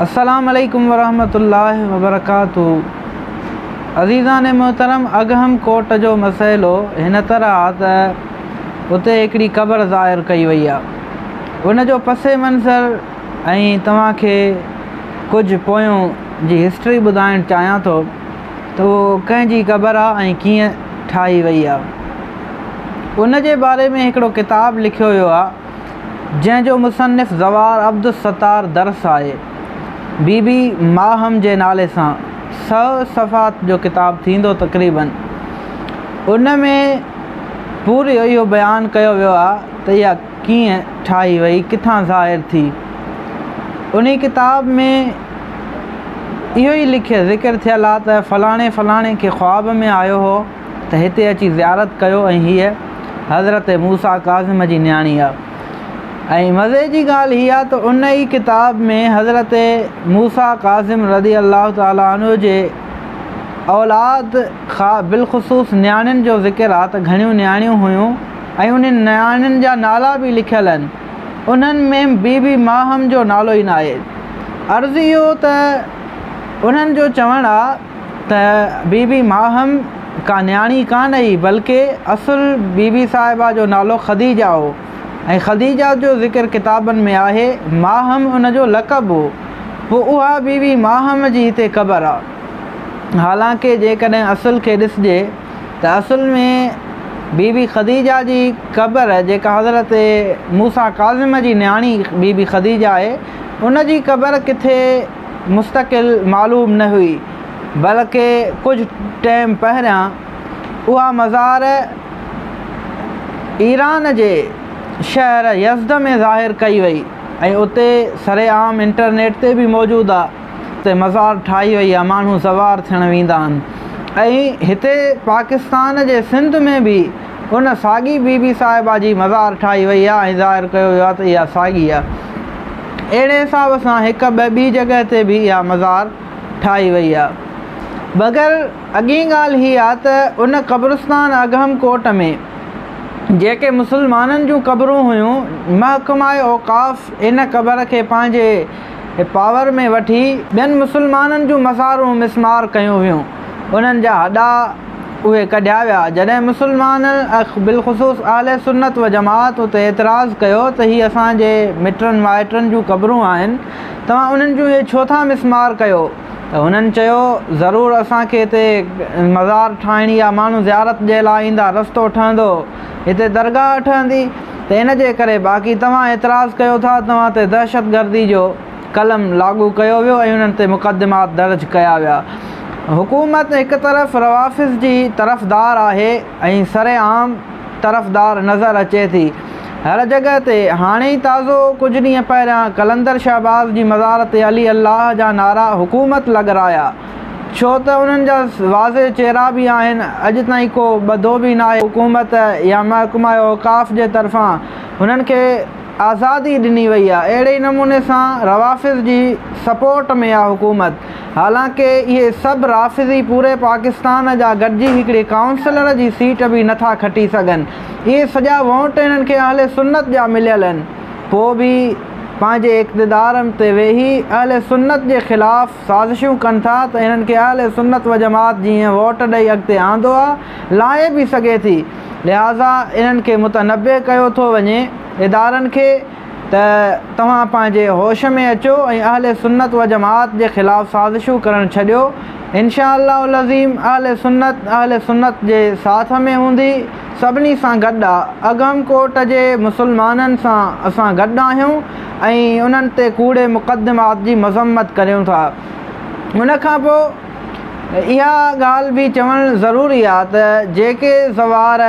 السلام عليڪم ورحمة الله وبرڪاته عزيزان محترم اگهم ڪوٽ جو مسئلو هن طرح آ ته اتي هڪڙي قبر ظاهر ڪئي وئي آ ان جو پس منظر ۽ توهان کي ڪجهه پويون جي هسٽري ٻڌائڻ چاهيان ٿو ته اهو ڪنهن جي قبر آ ۽ ڪيئن ٺاهي وئي آ ان جي باري ۾ هڪڙو ڪتاب لکيو ويو آ جنهن جو مصنف زوار عبدالستار درس آهي. بي بي ماهم جي نالي سان سئو صفحات جو ڪتاب ٿيندو تقريباً. ان ۾ پورو اهو بيان ڪيو ويو آهي ته اها ڪيئن ٺاهي وئي، ڪٿان ظاهر ٿي. انهي ڪتاب ۾ اهو ئي لکيل ذڪر ٿيل آهي ته فلاڻي فلاڻي کي خواب ۾ آيو هو. ته هتي اچي زيارت ڪيو ۽ هيء حضرت موسيٰ ڪاظم جي نياڻي آ. ۽ مزي جي ڳالهه هي آ ته ان ئي ڪتاب ۾ حضرت موسيٰ ڪاظم رضي الله تعالٰي عنه جي اولاد خواه بالخصوص نياڻين جو ذڪر آ ته گهڻيون نياڻيون هيون ۽ انهن نياڻين جا نالا به لکيل آهن انهن ۾ بي بي ماهم جو نالو ئي ناهي. عرض اهو ته انهن جو چوڻ آ. ته بي بي ماهم ڪا نياڻي ڪانه هئي بلڪه اصل بي بي صاحبه جو نالو خديجه هو ۽ خديجه جو ذڪر ڪتابن ۾ آهي، ماهم ان جو لقب هو، پوء اها بي بي ماهم جي هتي قبر آ. حالانڪه جيڪڏهن اصل کي ڏسجي ته اصل ۾ بي بي خديجه جي قبر جيڪا حضرت موسيٰ ڪاظم جي نياڻي بي بي خديجه آهي ان جي قبر ڪٿي مستقل معلوم نه هئي، بلڪه ڪجهه ٽيم پهريان اها مزار ايران جي شهر يزد ۾ ظاهر ڪئي وئي ۽ اتي سرعام انٽرنيٽ تي به موجود آ اتي مزار ٺاهي وئي آ ماڻهو زوار ٿيڻ ويندا آهن ۽ هتي پاڪستان جي سنڌ ۾ به ان ساڳي بي بي صاحبه جي مزار ٺاهي وئي آ ۽ ظاهر ڪيو ويو آ ته اها ساڳي آ. اهڙي حساب سان هڪ ٻه ٻي جڳهه تي به اها مزار ٺاهي وئي آ. مگر اڳين ڳالهه هي آ ته ان قبرستان اگهم ڪوٽ ۾ جيڪي مسلمانن جون قبرون هيون، محڪمه اوقاف ان قبر کي پنهنجي پاور ۾ وٺي ٻين مسلمانن جون مزارون مسمار ڪيون ويون، انهن جا هڏا، اهي ڪڍيا ويا، جڏهن مسلمانن بالخصوص اهل سنت و جماعت اتي اعتراض ڪيو ته هي اسان جي مٽن مائٽن جون قبرون آهن، توهان انهن جون اهي ڇو ٿا مسمار ڪيو؟ ته هنن چيو ضرور اسان کي هتي مزار ٺاهڻي آهي، ماڻهو زيارت جي لاء ايندا، رستو ٺهندو، هتي درگاهه ٺهندي ته ان جي ڪري باقي توهان اعتراض ڪيو ٿا، توهان تي دهشتگردي جو. قلم لاڳو ڪيو ويو ۽ انهن تي مقدمات درج ڪيا ويا. حڪومت هڪ طرف روافض جي طرفدار آهي ۽ سرعام طرفدار نظر اچي ٿي هر جڳهه تي، هاڻي ئي تازو ڪجهه ڏينهن پهريان قلندر شهباز جي مزار تي علي الله جا نعرا حڪومت لڳرايا ڇو ته انهن جا واضح چهرا به آهن اڄ تائين ڪو ٻڌو به ناهي حڪومت يا محڪمه اوقاف جي طرفان هنن کي آزادي ڏني وئي آ اهڙي ئي نموني سان روافض جي سپورٽ ۾ آ حڪومت حالانڪه اهي سڀ رافضي پوري پاڪستان جا گڏجي هڪڙي ڪائونسلر جي سيٽ به نٿا کٽي سگهن اهي سڄا ووٽ انهن کي اهل سنت جا مليل آهن پو به پنهنجي اقتدار تي ويهي اهل سنت جي خلاف سازشون ڪن ٿا ته انهن کي اهل سنت و جماعت جيئن ووٽ ڏئي اڳتي آندو آ لاهي به سگهي ٿي لهٰذا انهن کي متنبه ڪيو ٿو وڃي ادارن کي ته توهان پنهنجي هوش ۾ اچو ۽ اهل سنت و جماعت جي خلاف سازشون ڪرڻ ڇڏيو انشاء الله العظيم اهل سنت اهل سنت جي ساٿ ۾ هوندي سڀني سان گڏ آ اگهم ڪوٽ جي مسلمانن سان اسان گڏ آهيون ۽ انهن تي ڪوڙي مقدمات جي مذمت ڪريون ٿا ان کان پوء اها ڳالهه به چوڻ ضروري آ ته جيڪي زوار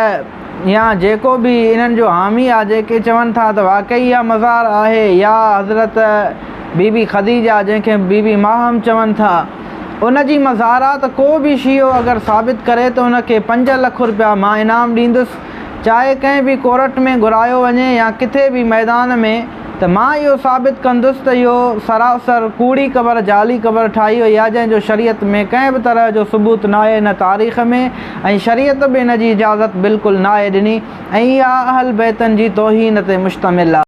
يا جيڪو به انهن جو حامي آ جيڪي چون ٿا ته واقعي اها مزار آهي يا حضرت بي بي خديجه جنهن کي بي بي ماهم چون ٿا ان جي مزار آ ته ڪو به شيعو اگر ثابت ڪري ته ان کي 5 لک روپيا مان انعام ڏيندس چاهي ڪنهن به ڪورٽ ۾ گهرايو وڃي يا ڪٿي به ميدان ۾ ته مان اهو ثابت ڪندس ته اهو سراسر ڪوڙي قبر جعلي قبر ٺاهي وئي آهي جنهن جو شريعت ۾ ڪنهن به طرح جو ثبوت ناهي نه تاريخ ۾ ۽ شريعت به ان جي اجازت بلڪل ناهي ڏني ۽ اها اهل بيتن جي توهين تي مشتمل آهي.